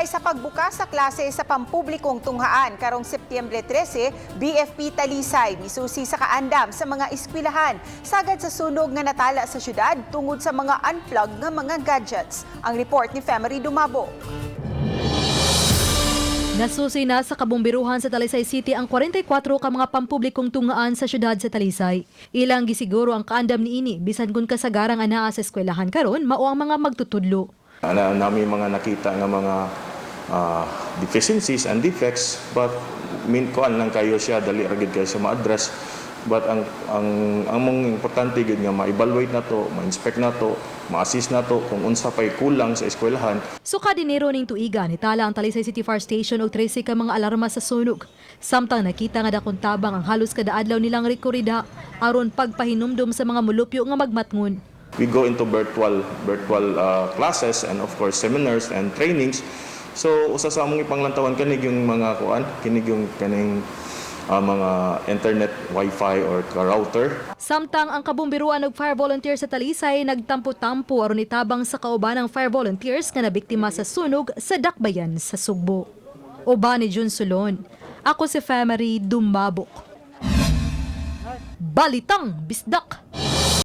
Subay sa pagbukas sa klase sa pampublikong tunghaan karong Setyembre 13, BFP Talisay misusi sa kaandam sa mga eskwelahan sagad sa sunog nga natala sa syudad tungod sa mga unplugged nga mga gadgets. Ang report ni Femery Dumabo. Nasusi na sa kabumbiruhan sa Talisay City ang 44 ka mga pampublikong tungaan sa syudad sa Talisay. Ilang gisiguro ang kaandam niini bisan kung kasagarang anaa sa eskwelahan karon mao ang mga magtutudlo. Ana namin mga nakita nga mga deficiencies and defects, but min kuan lang kayo siya, dali ra gid kayo siya ma-address, but ang mong importante gid nga ma-evaluate na to, ma-inspect na to, ma-assist na to kung unsa pay kulang sa eskwelahan. Sukad Enero ning tuiga, nitala ang Talisay City Fire Station og 13 ka mga alarma sa sunog. Samtang nakita nga dakong tabang ang halos kada adlaw nilang rekorida aron pagpahinumdom sa mga mulupyo nga magmatngon. We go into virtual classes and, of course, seminars and trainings. So usa sa among ipanglantawan kanig yung mga kuan kinig yung kaning mga internet, wifi or router. Samtang ang kabumbiruan og fire volunteers sa Talisay nagtampo-tampo aron itabang sa kauban ng fire volunteers nga nabiktima sa sunog sa Dakbayan sa Sugbo. Uban ni Jun Solon. Ako si Femery Dumabok. Balitang Bisdak.